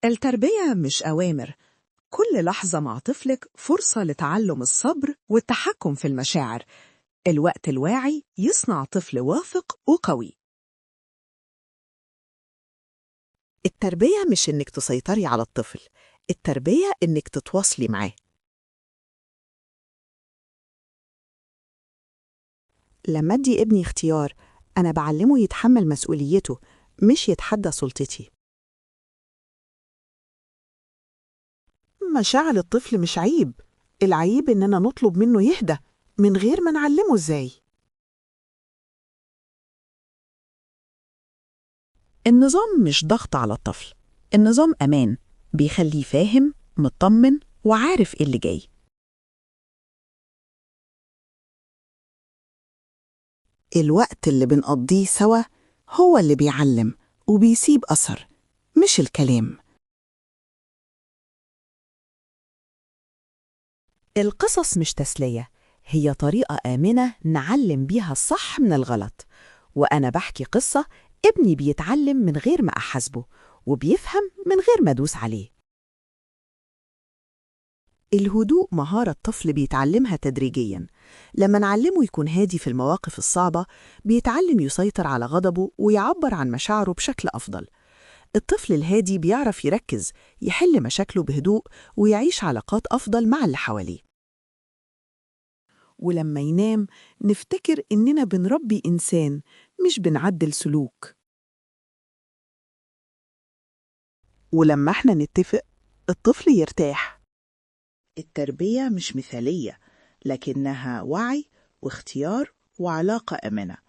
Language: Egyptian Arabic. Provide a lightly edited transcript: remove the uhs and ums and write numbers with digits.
التربية مش أوامر. كل لحظة مع طفلك فرصة لتعلم الصبر والتحكم في المشاعر. الوقت الواعي يصنع طفل واثق وقوي. التربية مش إنك تسيطري على الطفل، التربية إنك تتواصلي معاه. لما أدي ابني اختيار، أنا بعلمه يتحمل مسؤوليته، مش يتحدى سلطتي. مشاعر الطفل مش عيب، العيب إننا نطلب منه يهدى من غير ما نعلمه إزاي. النظام مش ضغط على الطفل، النظام أمان، بيخليه فاهم، مطمن، وعارف إيه اللي جاي. الوقت اللي بنقضيه سوا هو اللي بيعلم وبيسيب أثر، مش الكلام. القصص مش تسلية، هي طريقة آمنة نعلم بيها الصح من الغلط. وأنا بحكي قصة، ابني بيتعلم من غير ما أحاسبه، وبيفهم من غير ما أدوس عليه. الهدوء مهارة الطفل بيتعلمها تدريجياً. لما نعلمه يكون هادي في المواقف الصعبة، بيتعلم يسيطر على غضبه ويعبر عن مشاعره بشكل أفضل. الطفل الهادي بيعرف يركز، يحل مشاكله بهدوء، ويعيش علاقات أفضل مع اللي حواليه. ولما ينام نفتكر إننا بنربي إنسان، مش بنعدل سلوك. ولما احنا نتفق، الطفل يرتاح. التربية مش مثالية، لكنها وعي واختيار وعلاقة آمنة.